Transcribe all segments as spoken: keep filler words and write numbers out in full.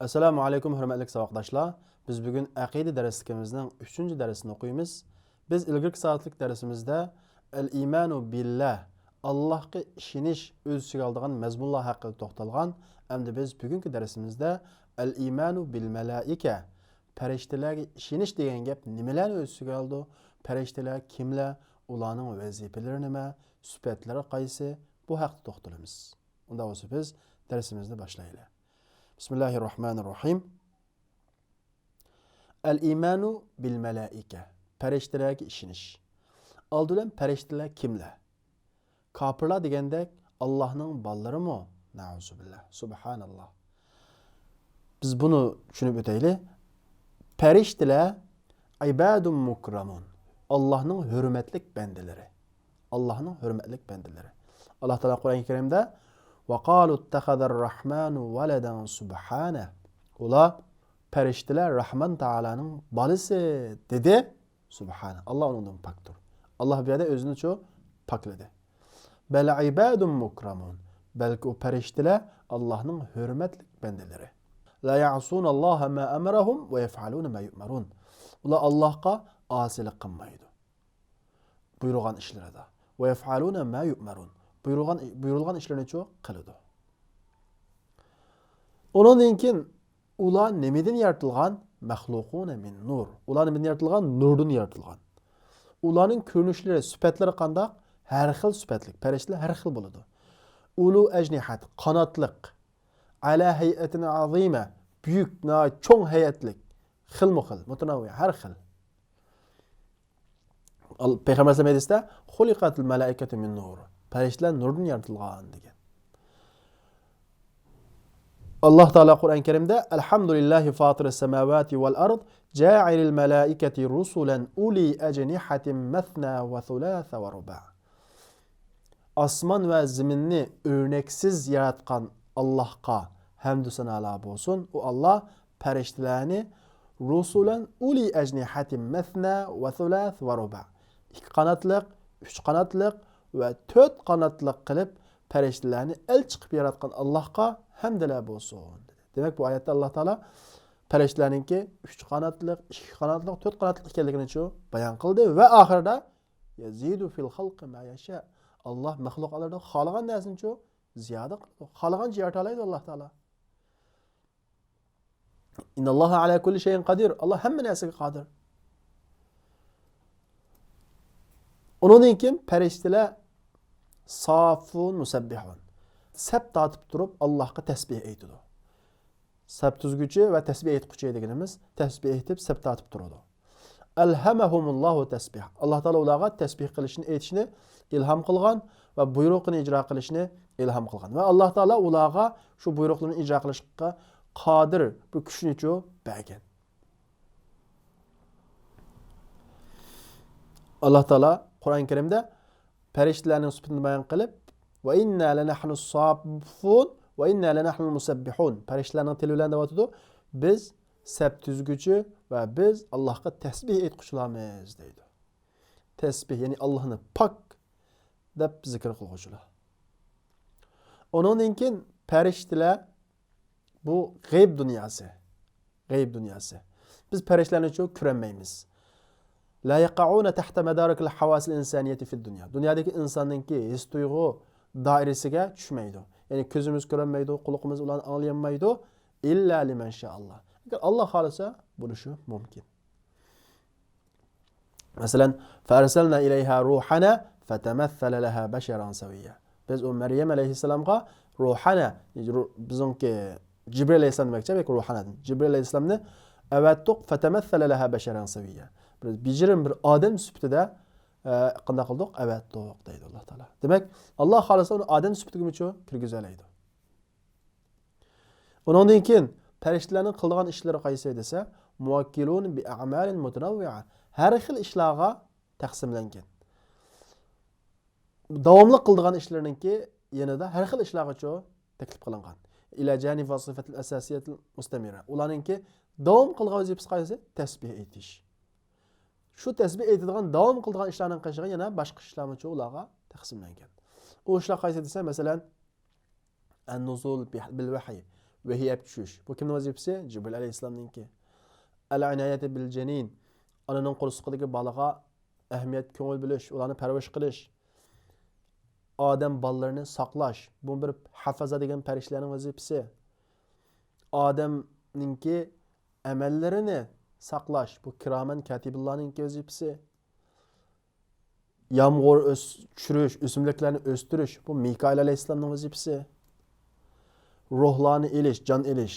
ئەسسالامۇ ئەلەيكۇم، ھۆرمەتلىك ساۋاقداشلار. بىز بۈگۈن ئەقىدە دەرسلىكىمىزنىڭ ئۈچىنچى دەرسىنى ئوقۇيمىز. بىز ئىلگىرىكى سائەتلىك دەرسىمىزدە ئەل ئىمانۇ بىللا، ئاللاھقا ئىشىنىش ئۆز ئىچىگە ئالىدىغان مەزمۇنلار ھەققىدە توختالغان. ئەمدى بىز بۈگۈنكى دەرسىمىزدە ئەل ئىمانۇ بىل مەلائىكە، پەرىشتىلەرگە ئىشىنىش دېگەن گەپ نېمىلەرنى ئۆز ئىچىگە ئالىدۇ؟ پەرىشتىلەر كىملەر؟ ئۇلارنىڭ ۋەزىپىلىرى نېمە؟ سۈپەتلىرى قايسى؟ بۇ ھەقتە توختىلىمىز. ئۇنداق بولسا بىز دەرسىمىزنى باشلايلى. بىسمىللاھىررەھمانىررەھىم. ئەل ئىمانۇ بىل مەلائىكە. پەرىشتىلەرگە ئىشىنىش. ئالدى بىلەن پەرىشتىلەر كىملەر؟ كاپىرلار دېگەندەك ئاللاھنىڭ بالىلىرىمۇ؟ نەئۇزۇبىللا. سۇبھاناللا. بىز بۇنى چۈشىنىپ ئۆتەيلى. پەرىشتىلەر ئىبادۇن مۇكرەمۇن. ئاللاھنىڭ ھۆرمەتلىك بەندىلىرى. ئاللاھنىڭ ھۆرمەتلىك بەندىلىرى. ئاللاھ تائالا قۇرئان كەرىمدە ۋەقالۇ اتتەخەزەر رەھمانۇ ۋەلەدەن سۇبھانە. ئۇلار پەرىشتىلەر رەھمان تائالانىڭ بالىسى دېدى. سۇبھانە. ئاللاھ ئۇنىڭدىن پاكتۇر. ئاللاھ بۇ يەردە ئۆزىنى شۇ پاكلىدى. بەل ئىبادۇن مۇكرەمۇن. بەلكى ئۇ پەرىشتىلەر ئاللاھنىڭ ھۆرمەتلىك بەندىلىرى. لا يەئسۇنەللاھە ما ئەمەرەھۇم ۋە يەفئەلۇنە ما يۇئمەرۇن. ئۇلار ئاللاھقا ئاسىيلىق قىلمايدۇ بۇيرۇغان ئىشلىرىدا. ۋە يەفئەلۇنە ما يۇئمەرۇن. بۇيرۇغان، بۇيرۇلغان ئىشلىرىنىچۇ قىلىدۇ. ئۇنىڭدىن كېيىن ئۇلار نېمىدىن يارىتىلغان؟ مەخلۇقۇنە مىن نۇر. ئۇلار نېمىدىن يارىتىلغان؟ نۇردىن يارىتىلغان. ئۇلارنىڭ كۆرۈنۈشلىرى، سۈپەتلىرى قانداق؟ ھەر خىل سۈپەتلىك. پەرىشتىلەر ھەر خىل بولىدۇ. ئۇلۇ ئەجنىھەت، قاناتلىق. ئەلا ھەيئەتىن ئەزىمە، بۈيۈك، ناھايىتى چوڭ ھەيئەتلىك. خىلمۇ خىل، مۇتەنەۋۋىئ، ھەر خىل. ئال-، پەيغەمبەر ئەلەيھىسسالام ھەدىستە خۇلىقەتىل مەلائىكەتۇ مىن نۇر. پەرىشتىلەر نۇردىن يارىتىلغان دېگەن. ئاللاھ تائالا قۇرئان كەرىمدە ئەلھەمدۇلىللاھى فاتىرىس سەماۋاتى ۋەل ئەرض جائىلىل مەلائىكەتى رۇسۇلەن ئۇلى ئەجنىھەتىن مەسنا ۋە سۇلاسە ۋە رۇبا. ئاسمان ۋە زېمىننى ئۆرنەكسىز ياراتقان ئاللاھقا ھەمدۇ سانالار بولسۇن. ئۇ ئاللاھ پەرىشتىلەرنى رۇسۇلەن ئۇلى ئەجنىھەتىن مەسنا ۋە سۇلاسە ۋە رۇبا. ئىككى قاناتلىق، ئۈچ قاناتلىق ۋە تۆت قاناتلىق قىلىپ پەرىشتىلەرنى ئەلچى قىلىپ ياراتقان ئاللاھقا ھەمدىلەر بولسۇن. دېمەك، بۇ ئايەتتە ئاللاھ تائالا پەرىشتىلەرنىڭكى ئۈچ قاناتلىق، ئىككى قاناتلىق، تۆت قاناتلىق ئىكەنلىكىنى شۇ بايان قىلدى ۋە ئاخىرىدا يەزىدۇ فىل خەلقى ما يەشا. ئاللاھ مەخلۇقاتلىرىدا خالىغان نەرسىنىچۇ زىيادە قىلىدۇ. خالىغانچە يارىتالايدۇ ئاللاھ تائالا. ئىنناللاھە ئەلا كۇللى شەيئىن قادىر. ئاللاھ ھەممە نەرسىگە قادىر. ئۇنىڭدىن كېيىن پەرىشتىلەر سافۇن مۇسەببىھۇن. سەپ تارتىپ تۇرۇپ ئاللاھقا تەسبىھ ئېيتىدۇ. سەپ تۈزگۈچى ۋە تەسبىھ ئېيتقۇچى دېگىنىمىز تەسبىھ ئېيتىپ، سەپ تارتىپ تۇرىدۇ. ئەلھەمەھۇمۇللاھۇ تەسبىھ. ئاللاھ تائالا ئۇلارغا تەسبىھ قىلىشنى، ئېيتىشنى ئىلھام قىلغان ۋە بۇيرۇقىنى ئىجرا قىلىشنى ئىلھام قىلغان. ۋە ئاللاھ تائالا ئۇلارغا شۇ بۇيرۇقلىرىنى ئىجرا قىلىشقا قادىر بىر كۈچنىچۇ بەرگەن. ئاللاھ تائالا قۇرئان كەرىمدە پەرىشتىلەرنىڭ سۈپىتىنى بايان قىلىپ، ۋە ئىننا لەنەھنۇ ساففۇن ۋە ئىننا لەنەھنۇل مۇسەببىھۇن. پەرىشتىلەرنىڭ تىلى بىلەن دەۋاتىدۇ، بىز سەپ تۈزگۈچى ۋە بىز ئاللاھقا تەسبىھ ئېيتقۇچىلارمىز دەيدۇ. تەسبىھ، يەنى ئاللاھنى پاك دەپ زىكىر قىلغۇچىلار. ئۇنىڭدىن كېيىن پەرىشتىلەر، بۇ غەيب دۇنياسى. غەيب دۇنياسى. بىز پەرىشتىلەرنىچۇ كۆرەلمەيمىز. لا يقعون تحت مدارك الحواس الإنسانية في الدنيا. دۇنيادىكى ئىنساننىڭكى ھېس تۇيغۇ دائىرىسىگە چۈشمەيدۇ. يەنى كۆزىمىز كۆرەلمەيدۇ، قۇلىقىمىز ئۇلارنى ئاڭلىيالمايدۇ. إلا لمن شاء الله. ئەگەر ئاللاھ خالىسا بولۇشى مۇمكىن. مەسىلەن، فأرسلنا إليها روحنا فتمثل لها بشرا سويا. بىز ئۇ مەريەم ئەلەيھىسسالامغا روھانا، بىزنىڭكى جىبرىل ئەلەيھىسسالام دېمەكچى، بەلكى روھانا، جىبرىل ئەلەيھىسسالامنى ئەۋەتتۇق، فتمثل لها بشرا سويا. بىر بېجىرىم بىر ئادەم سۈپىتىدە، ئە، قانداق قىلدۇق؟ ئەۋەتتۇق دەيدۇ ئاللاھ تائالا. دېمەك، ئاللاھ خالىسا ئۇنى ئادەم سۈپىتىگىمۇچۇ كىرگۈزەلەيدۇ. ئۇنىڭدىن كېيىن پەرىشتىلەرنىڭ قىلىدىغان ئىشلىرى قايسى دېسە، مۇۋەككىلۇن بىئەمالىن مۇتەنەۋۋىئە، ھەر خىل ئىشلارغا تەقسىملەنگەن. داۋاملىق قىلىدىغان ئىشلىرىنىڭكى يېنىدا ھەر خىل ئىشلارغىچۇ تەكلىپ قىلىنغان. ئىلا جانىبى ۋەزىفەتىل ئەساسىيەتىل مۇستەمىرە. ئۇلارنىڭكى داۋام قىلغان ۋەزىپىسى قايسى؟ تەسبىھ ئېيتىش. شۇ تەسبىھ ئېيتىدىغان، داۋام قىلىدىغان ئىشلارنىڭ قېشىغا يەنە باشقا ئىشلارمۇچۇ ئۇلارغا تەقسىملەنگەن. ئۇ ئىشلار قايسى دېسە، مەسىلەن، النزول بال وحي، ۋەھىي ئەپ چۈشۈش. بۇ كىمنىڭ ۋەزىپىسى؟ جىبرىل ئەلەيھىسسالامنىڭكى. ئەل ئىنايەتى بىل جەنىن، ئانىنىڭ قورسىقىدىكى بالىغا ئەھمىيەت، كۆڭۈل بۆلۈش، ئۇلارنى پەرۋىش قىلىش. ئادەم بالىلىرىنى ساقلاش، بۇ بىر ھافىزا دېگەن پەرىشتىلەرنىڭ ۋەزىپىسى. ئادەمنىڭكى ئەمەللىرىنى ساقلاش، بۇ كىرامەن كاتىبىنلارنىڭكى ۋەزىپىسى. يامغۇر ئۆس-، چۈشۈرۈش، ئۆسۈملۈكلەرنى ئۆستۈرۈش، بۇ مىكائىل ئەلەيھىسسالامنىڭ ۋەزىپىسى. روھلارنى ئېلىش، جان ئېلىش،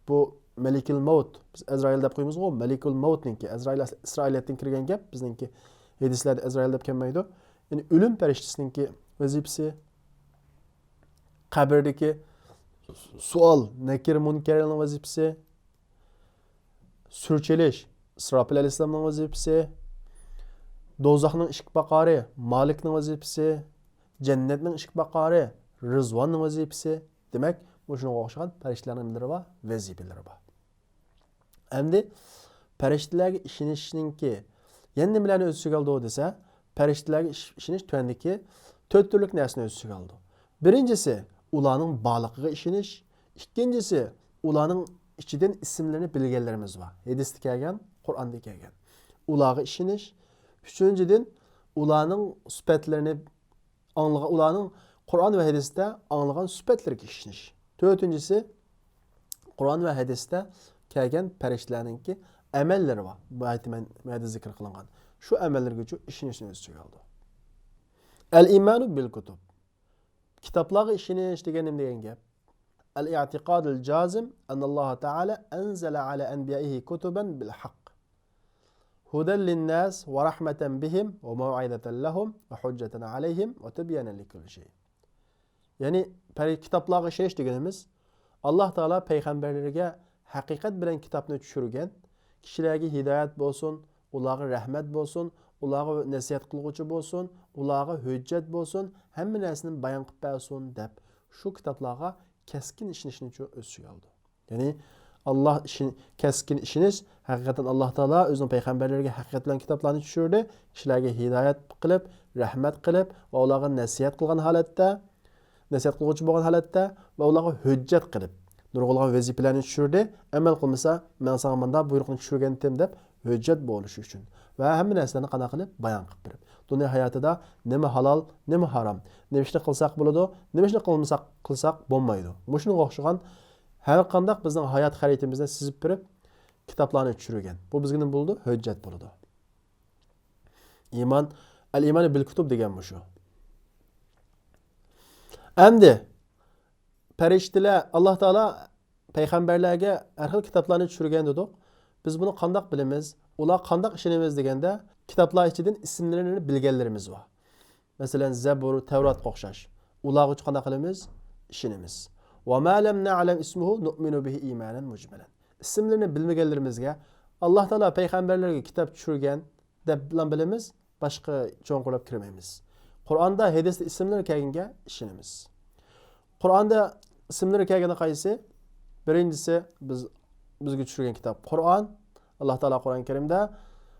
بۇ مەلىكۇل مەۋت. بىز ئەزرائىل دەپ قويىمىزغۇ، مەلىكۇل مەۋتنىڭكى، ئەزرائىل ئىسرائىلىيەتتىن كىرگەن گەپ، بىزنىڭكى ھەدىسلەردە ئەزرائىل دەپ كەلمەيدۇ. يەنى ئۆلۈم پەرىشتىسىنىڭكى ۋەزىپىسى. قەبرىدىكى سوئال، نەكىر مۇنكەرنىڭ ۋەزىپىسى. سۈر چېلىش، ئىسراپىل ئەلەيھىسسالامنىڭ ۋەزىپىسى. دوزاخنىڭ ئىشىك باقارى، مالىكنىڭ ۋەزىپىسى. جەننەتنىڭ ئىشىك باقارى، رىزۋاننىڭ ۋەزىپىسى. دېمەك، مۇشۇنىڭغا ئوخشىغان پەرىشتىلەرنىڭ نېمىلىرى بار؟ ۋەزىپىلىرى بار. ئەمدى پەرىشتىلەرگە ئىشىنىشنىڭكى يەنە نېمىلەرنى ئۆز ئىچىگە ئالىدۇ دېسە، پەرىشتىلەرگە ئىش-، ئىشىنىش تۆۋەندىكى تۆت تۈرلۈك نەرسىنى ئۆز ئىچىگە ئالىدۇ. بىرىنچىسى، ئۇلارنىڭ بارلىقىغا ئىشىنىش. ئىككىنچىسى، ئۇلارنىڭ ئىچىدىن ئىسىملىرىنى بىلگەنلىرىمىز بار. ھەدىستە كەلگەن، قۇرئاندا كەلگەن. ئۇلارغا ئىشىنىش. ئۈچىنچىدىن، ئۇلارنىڭ سۈپەتلىرىنى ئاڭلىغان، ئۇلارنىڭ قۇرئان ۋە ھەدىستە ئاڭلىغان سۈپەتلىرىگە ئىشىنىش. تۆتىنچىسى، قۇرئان ۋە ھەدىستە كەلگەن پەرىشتىلەرنىڭكى ئەمەللىرى بار. بۇ ئايەتتە مەن، بۇ يەردە زىكىر قىلىنغان شۇ ئەمەللەرگىچۇ ئىشىنىشنى ئۆز ئىچىگە ئالىدۇ. ئەل ئىمانۇ بىل كۇتۇب. كىتابلارغا ئىشىنىش دېگەن نېمە دېگەن گەپ؟ ئەل ئىئتىقادۇل جازىم ئەنناللاھە تائالە ئەنزەلە ئەلە ئەنبىيائىھى كۇتۇبەن بىل ھەق. ھۇدەن لىنناس ۋە رەھمەتەن بىھىم ۋە مەۋئىزەتەن لەھۇم ۋە ھۇججەتەن ئەلەيھىم ۋە تىبيانەن لىكۇللى شەي. يەنى پەرى-، كىتابلارغا ئىشىنىش دېگىنىمىز، ئاللاھ تائالا پەيغەمبەرلىرىگە ھەقىقەت بىلەن كىتابنى چۈشۈرگەن، كىشىلەرگە ھىدايەت بولسۇن، ئۇلارغا رەھمەت بولسۇن، ئۇلارغا نەسىھەت قىلغۇچى بولسۇن، ئۇلارغا ھۆججەت بولسۇن، ھەممە نەرسىنى بايان قىلىپ بەرسۇن دەپ، شۇ كىتابلارغا كەسكىن ئىشىنىشنى ئۆز ئىچىگە ئالىدۇ. يەنى، ئاللاھ ئىشىن-، كەسكىن ئىشىنىش، ھەقىقەتەن ئاللاھ تائالا ئۆزىنىڭ پەيغەمبەرلىرىگە ھەقىقەت بىلەن كىتابلارنى چۈشۈردى، كىشىلەرگە ھىدايەت قىلىپ، رەھمەت قىلىپ ۋە ئۇلارغا نەسىھەت قىلغان ھالەتتە، نەسىھەت قىلغۇچى بولغان ھالەتتە ۋە ئۇلارغا ھۆججەت قىلىپ، نۇرغۇنلىغان ۋەزىپىلەرنى چۈشۈردى. ئەمەل قىلمىسا، مەن ساڭا مۇنداق بۇيرۇقنى چۈشۈرگەنتىم دەپ ھۆججەت بولۇشى ئۈچۈن. ۋە ھەممە نەرسىلەرنى قانداق قىلىپ؟ بايان قىلىپ بېرىپ. دۇنيا ھاياتىدا نېمە ھالال، نېمە ھارام، نېمە ئىشنى قىلساق بولىدۇ، نېمە ئىشنى قىلمىساق، قىلساق بولمايدۇ. مۇشۇنىڭغا ئوخشىغان ھەر قانداق بىزنىڭ ھايات خەرىتىمىزنى سىزىپ بېرىپ، كىتابلارنى چۈشۈرگەن. بۇ بىزگە نېمە بولىدۇ؟ ھۆججەت بولىدۇ. ئىمان، ئەل ئىمان بىل كۇتۇب دېگەن مۇشۇ. ئەمدى پەرىشتىلەر، ئاللاھ تائالا پەيغەمبەرلەرگە ھەر خىل كىتابلارنى چۈشۈرگەن دېدۇق. بىز بۇنى قانداق بىلىمىز؟ ئۇلارغا قانداق ئىشىنىمىز دېگەندە، كىتابلار ئىچىدىن ئىسىملىرىنى بىلگەنلىرىمىز بار. مەسىلەن، زەبۇر، تەۋراتقا ئوخشاش. ئۇلارغىچۇ قانداق قىلىمىز؟ ئىشىنىمىز. ۋە ما لەم نەئلەم ئىسمۇھۇ نۇئمىنۇ بىھى ئىمانەن مۇجمەلەن. ئىسىملىرىنى بىلمىگەنلىرىمىزگە، ئاللاھ تائالا پەيغەمبەرلەرگە كىتاب چۈشۈرگەن دەپلا بىلىمىز، باشقا چوڭقۇرلاپ كىرمەيمىز. قۇرئاندا، ھەدىستە ئىسىملىرى كەلگەنگە ئىشىنىمىز. قۇرئاندا ئىسىملىرى كەلگىنى قايسى؟ بىرىنچىسى، بىز، بىزگە چۈشۈرگەن كىتاب قۇرئان. ئاللاھ تائالا قۇرئان كەرىمدە،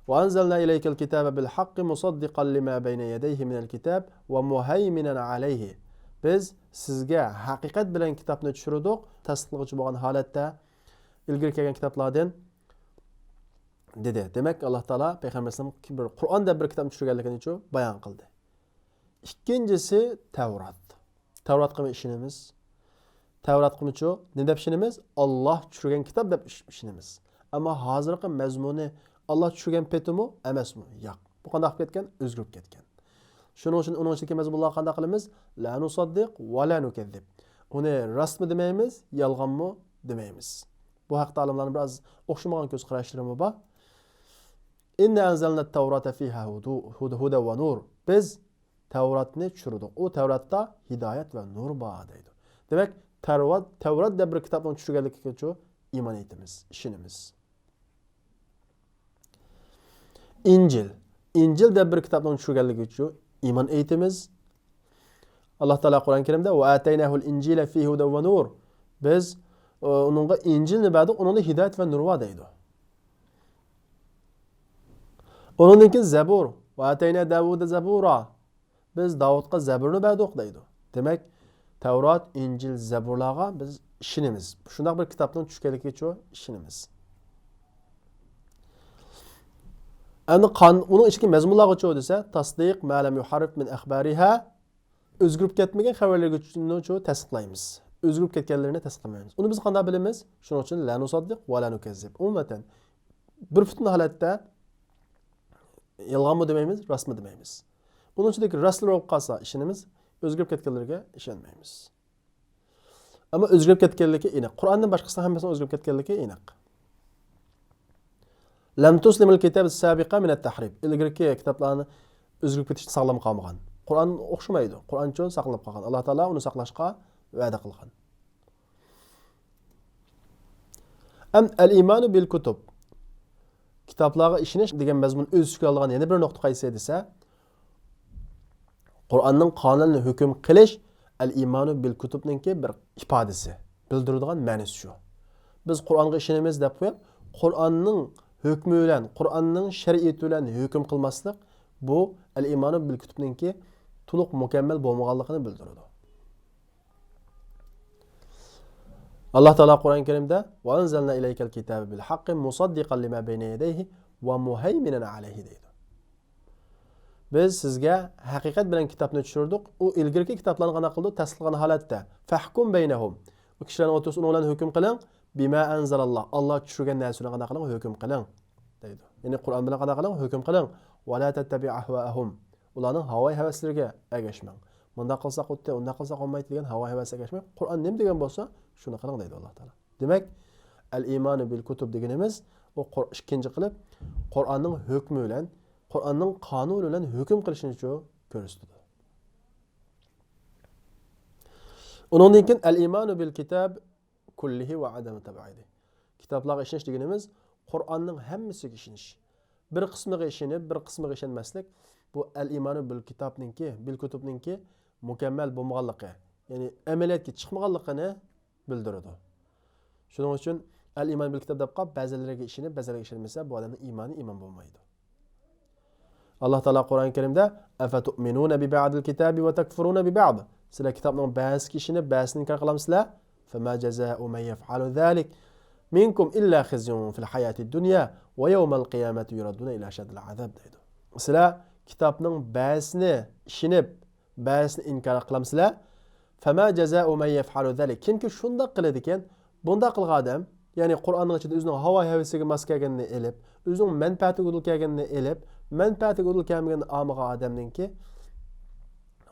ۋە ئەنزەلنا ئىلەيكەل كىتابە بىل ھەققى مۇسەددىقەن لىما بەينە يەدەيھى مىنەل كىتاب ۋە مۇھەيمىنەن ئەلەيھى. بىز سىزگە ھەقىقەت بىلەن كىتابنى چۈشۈردۇق، تەستىقلىغۇچى بولغان ھالەتتە، ئىلگىرى كەلگەن كىتابلاردىن، دېدى. دېمەك، ئاللاھ تائالا پەيغەمبەر ئەلەيھىسسالامغا بىر قۇرئان دەپ بىر كىتابنى چۈشۈرگەنلىكىنىچۇ بايان قىلدى. ئىككىنچىسى تەۋرات. تەۋراتقىمۇ ئىشىنىمىز. تەۋراتقىمۇچۇ نېمە دەپ ئىشىنىمىز؟ ئاللاھ چۈشۈرگەن كىتاب دەپ ئىش-، ئىشىنىمىز. ئەمما ھازىرقى مەزمۇنى ئاللاھ چۈشۈرگەن پېتىمۇ ئەمەسمۇ؟ ياق. بۇ قانداق بولۇپ كەتكەن؟ ئۆزگىرىپ كەتكەن. شۇنىڭ ئۈچۈن ئۇنىڭ ئىچىدىكى مەزمۇنلارغا قانداق قىلىمىز؟ لا نۇسەددىق ۋە لا نۇكەززىب. ئۇنى راستمۇ دېمەيمىز، يالغانمۇ دېمەيمىز. بۇ ھەقتە ئالىملارنىڭ بىراز ئوخشىمىغان كۆز قاراشلىرىمۇ بار. ئىننا ئەنزەلنەت تەۋراتە فىھا ھۇدۇ-، ھۇدە، ھۇدە ۋە نۇر. بىز تەۋراتنى چۈشۈردۇق. ئۇ تەۋراتتا ھىدايەت ۋە نۇر بار دەيدۇ. دېمەك، تەۋرات، تەۋرات دەپ بىر كىتابنىڭ چۈشۈرگەنلىكىگىچۇ ئىمان ئېيتىمىز، ئىشىنىمىز. ئىنجىل. ئىنجىل دەپ بىر كىتابنىڭ چۈشۈرگەنلىكىگىچۇ ئىمان ئېيتىمىز. ئاللاھ تائالا قۇرئان كەرىمدە، ۋە ئاتەيناھۇل ئىنجىلە فىھى ھۇدەن ۋە نۇر. بىز، ئۇ، ئۇنىڭغا ئىنجىلنى بەردۇق، ئۇنىڭدا ھىدايەت ۋە نۇر بار دەيدۇ. ئۇنىڭدىن كېيىن زەبۇر. ۋە ئاتەينا داۋۇدە زەبۇرا. بىز داۋۇتقا زەبۇرنى بەردۇق دەيدۇ. دېمەك، تەۋرات، ئىنجىل، زەبۇرلارغا بىز ئىشىنىمىز. شۇنداق بىر كىتابنىڭ چۈشكەنلىكىگىچۇ ئىشىنىمىز. ئەمدى قان-، ئۇنىڭ ئىچىدىكى مەزمۇنلارغىچۇ دېسە، تەسدىق ما لەم يۇھەررىف مىن ئەخبارىھا، ئۆزگىرىپ كەتمىگەن خەۋەرلىرىگىچۇ تەسدىقلايمىز. ئۆزگىرىپ كەتكەنلىرىنى تەسدىقلىمايمىز. ئۇنى بىز قانداق بىلىمىز؟ شۇنىڭ ئۈچۈن لا نۇسەددىق ۋە لا نۇكەززىب. ئومۇمەن، بىر پۈتۈن ھالەتتە يالغانمۇ دېمەيمىز، راستمۇ دېمەيمىز. ئۇنىڭ ئىچىدىكى راستلىرى بولۇپ قالسا ئىشىنىمىز، ئۆزگىرىپ كەتكەنلىرىگە ئىشەنمەيمىز. ئەمما ئۆزگىرىپ كەتكەنلىكى ئېنىق. قۇرئاندىن باشقىسىنىڭ ھەممىسىنىڭ ئۆزگىرىپ كەتكەنلىكى ئېنىق. لەم تۇسلىمىل كىتاب سابىقا مىنەت تەھرىپ. ئىلگىرىكى كىتابلارنى ئۆزگىرىپ كېتىشتىن ساقلام قالمىغان. قۇرئان ئوخشىمايدۇ. قۇرئانچۇ ساقلىنىپ قالغان. ئاللا تائالا ئۇنى ساقلاشقا ۋەدە قىلغان. ئەم ئەل ئىمانۇ بىل كۇتۇب. كىتابلارغا ئىشىنىش دېگەن مەزمۇن ئۆز ئىچىگە ئالغان يەنە بىر نۇقتا قايسى دېسە، قۇرئاننىڭ قانۇنىنى ھۆكۈم قىلىش ئەل ئىمانۇ بىل كۇتۇبنىڭكى بىر ئىپادىسى، بىلدۈرىدىغان مەنىسى شۇ. بىز قۇرئانغا ئىشىنىمىز دەپ قويۇپ، قۇرئاننىڭ ھۆكمى بىلەن، قۇرئاننىڭ شەرىئىتى بىلەن ھۆكۈم قىلماسلىق، بۇ ئەل ئىمانۇ بىل كۇتۇبنىڭكى تولۇق مۇكەممەل بولمىغانلىقىنى بىلدۈرىدۇ. ئاللا تائالا قۇرئان كەرىمدە، «ۋە ئەنزەلنا ئىلەيكەل كىتابە بىل ھەققى مۇسەددىقەن لىما بەينە يەدەيھى ۋە مۇھەيمىنەن ئەلەيھى» دەيدۇ. بىز سىزگە ھەقىقەت بىلەن كىتابنى چۈشۈردۇق. ئۇ ئىلگىرىكى كىتابلارنى قانداق قىلىدۇ؟ تەستىقلىغان ھالەتتە. فەھكۇم بەينەھۇم. ئۇ كىشىلەرنىڭ ئوتتۇرىسىدا ئۇنىڭ بىلەن ھۆكۈم قىلىڭ. بىما ئەنزەلاللا. ئاللا چۈشۈرگەن نەرسە بىلەن قانداق قىلىڭ؟ ھۆكۈم قىلىڭ، دەيدۇ. يەنى قۇرئان بىلەن قانداق قىلىڭ؟ ھۆكۈم قىلىڭ. ۋە لا تەتتەبىئ ئەھۋائەھۇم. ئۇلارنىڭ ھاۋايى ھەۋەسلىرىگە ئەگەشمەڭ. مۇنداق قىلساق ئۇتتى، ئۇنداق قىلساق ئۇنمايتتى دېگەن ھاۋايى ھەۋەسكە ئەگەشمەڭ. قۇرئان نېمە دېگەن بولسا، شۇنى قىلىڭ، دەيدۇ ئاللا تائالا. دېمەك، ئەل ئىمانۇ بىل كۇتۇب دېگىنىمىز، ئۇ قۇر-، ئىككىنچى قىلىپ، قۇرئاننىڭ ھۆكمى بىلەن، قۇرئاننىڭ قانۇنى بىلەن ھۆكۈم قىلىشنىچۇ كۆرسىتىدۇ. ئۇنىڭدىن كېيىن، ئەل ئىمانۇ بىل كىتاب كۇللىھى ۋە ئەدەمۇ تەبئىدى. كىتابلارغا ئىشىنىش دېگىنىمىز، قۇرئاننىڭ ھەممىسىگە ئىشىنىش. بىر قىسمىغا ئىشىنىپ، بىر قىسمىغا ئىشەنمەسلىك، بۇ ئەل ئىمانۇ بىل كىتابنىڭكى، بىل كۇتۇبنىڭكى مۇكەممەل بولمىغانلىقى، يەنى ئەمەلىيەتكە چىقمىغانلىقىنى بىلدۈرىدۇ. شۇنىڭ ئۈچۈن ئەل ئىمان بىل كىتاب دەپ قاپ، بەزىلىرىگە ئىشىنىپ، بەزىلىرىگە ئىشەنمىسە، بۇ ئادەمنىڭ ئىمانى ئىمان بولمايدۇ. ئاللا تائالا قۇرئان كەرىمدە، «ئەفەتۇئمىنۇنە بىبەئدىل كىتابى ۋە تەكفۇرۇنە بىبەئد.» سىلەر كىتابنىڭ بەزىسىگە ئىشىنىپ، بەزىسىنى ئىنكار قىلامسىلەر؟ «فەما جەزاءۇ مەن يەفئەلۇ زالىك مىنكۇم ئىللا خىزيۇن فىل ھاياتىد دۇنيا ۋە يەۋمەل قىيامەتى يۇرەددۇنە ئىلا ئەشەددىل ئازاب» دەيدۇ. سىلەر كىتابنىڭ بەزىسىنى ئىشىنىپ، بەزىسىنى ئىنكار قىلامسىلەر؟ «فەما جەزاءۇ مەن يەفئەلۇ زالىك.» كىمكى شۇنداق قىلىدىكەن، بۇنداق قىلغان ئادەم، يەنى قۇرئاننىڭ ئىچىدە ئۆزىنىڭ ھاۋا ھەۋىسىگە ماس كەلگىنىنى ئېلىپ، ئۆزىنىڭ مەنپەئەتىگە ئۇدۇل كەلگىنىنى ئېلىپ، مەنپەئەتىگە ئۇدۇل كەلمىگەننى ئالمىغان ئادەمنىڭكى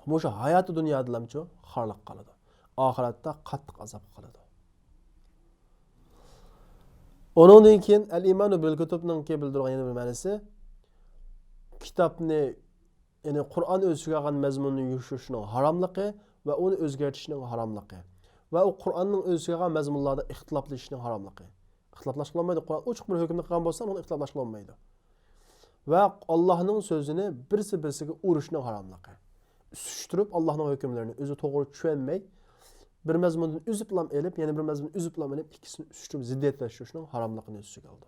مۇشۇ ھاياتى دۇنيادىلامچۇ خارلىققا قالىدۇ. ئاخىرەتتە قاتتىق ئازابقا قالىدۇ. ئۇنىڭدىن كېيىن ئەل ئىمانۇ بىل كۇتۇبنىڭكى بىلدۈرگەن يەنە بىر مەنىسى، كىتابنى، يەنى قۇرئان ئۆز ئىچىگە ئالغان مەزمۇننى يوشۇرۇشنىڭ ھاراملىقى ۋە ئۇنى ئۆزگەرتىشنىڭ ھاراملىقى ۋە ئۇ قۇرئاننىڭ ئۆز ئىچىگە ئالغان مەزمۇنلاردا ئىختىلاپلىشىشنىڭ ھاراملىقى. ئىختىلاپلاشقىلى بولمايدۇ. قۇرئان ئوچۇق بىر ھۆكۈمنى قىلغان بولسا، ئۇنى ئىختىلاپلاشقىلى بولمايدۇ. ۋە ئاللاھنىڭ سۆزىنى بىرسى بىرسىگە ئۇرۇشنىڭ ھاراملىقى. سۈشتۈرۈپ ئاللاھنىڭ ھۆكۈملىرىنى ئۆزى توغرا چۈشەنمەي، بىر مەزمۇندىن ئۈزۈپلام ئېلىپ، يەنە بىر مەزمۇندىن ئۈزۈپلام ئېلىپ، ئىككىسىنى سۈشتۈرۈپ زىددىيەتلەشتۈرۈشنىڭ ھاراملىقىنى ئۆز ئىچىگە ئالىدۇ.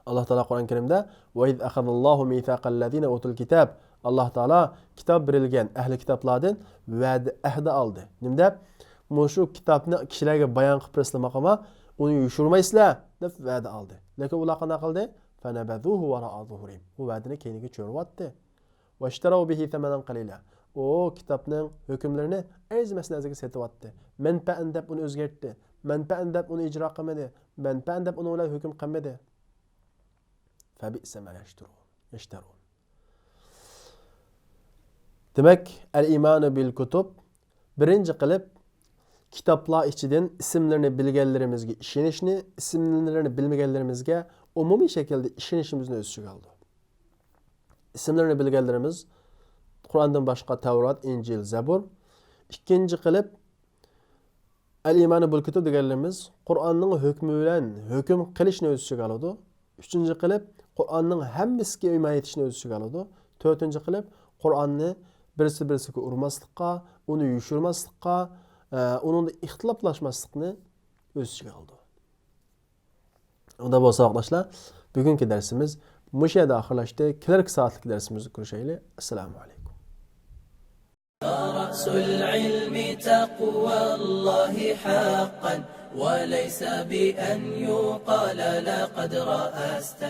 ئاللا تائالا قۇرئان كەرىمدە، «ۋە ئىز ئەخەزەللاھۇ مىساقەللەزىنە ئۇتۇل كىتاب»، ئاللا تائالا كىتاب بېرىلگەن ئەھلى كىتابلاردىن ۋەدە، ئەھدە ئالدى. نېمە دەپ؟ مۇشۇ كىتابنى كىشىلەرگە بايان قىلىپ بېرىسىلەر ماقۇما، ئۇنى يوشۇرمايسىلەر، دەپ ۋەدە ئالدى. لېكىن ئۇلار قانداق قىلدى؟ فەنەبەزۇھۇ ۋەرائە زۇھۇرىھىم. ئۇ ۋەدىنى كەينىگە چۆرۈۋەتتى. ۋەشتەرەۋ بىھى سەمەنەن قەلىلا. ئۇ كىتابنىڭ ھۆكۈملىرىنى ئەرزىمەس نەرسىگە سېتىۋەتتى. مەنپەئەن دەپ ئۇنى ئۆزگەرتتى. مەنپەئەن دەپ ئۇنى ئىجرا قىلمىدى. مەنپەئەن دەپ ئۇنىڭ بىلەن ھۆكۈم قىلمىدى. فەبىئسە ما يەشتەرۇن. يەشتەرۇن. دېمەك، ئەل ئىمانۇ بىل كۇتۇب، بىرىنچى قىلىپ، كىتابلار ئىچىدىن ئىسىملىرىنى بىلگەنلىرىمىزگە ئىشىنىشنى، ئىسىملىرىنى بىلمىگەنلىرىمىزگە ئومۇمىي شەكىلدە ئىشىنىشىمىزنى ئۆز ئىچىگە ئالىدۇ. ئىسىملىرىنى بىلگەنلىرىمىز، قۇرئاندىن باشقا تەۋرات، ئىنجىل، زەبۇر. ئىككىنچى قىلىپ، ئەل ئىمانۇ بىل كۇتۇب دېگەنلىرىمىز قۇرئاننىڭ ھۆكمى بىلەن ھۆكۈم قىلىشنى ئۆز ئىچىگە ئالىدۇ. ئۈچىنچى قىلىپ، قۇرئاننىڭ ھەممىسىگە ھىمايە ئېتىشنى ئۆز ئىچىگە ئالىدۇ. تۆتىنچى قىلىپ، قۇرئاننى بىرسى بىرسىگە ئۇرماسلىققا، ئۇنى يوشۇرماسلىققا، ئە، ئۇنىڭدا ئىختىلاپلاشماسلىقنى ئۆز ئىچىگە ئالىدۇ. ئۇندا بولسا، ساۋاقداشلار، بۈگۈنكى دەرسىمىز مۇشۇ يەردە ئاخىرلاشتى. كېلەركى سائەتلىك دەرسىمىزدە كۆرۈشەيلى. ئەسسالامۇ ئەلەيكۇم. رأس العلم تقوى الله حقا، وليس بأن يقال لقد رأست.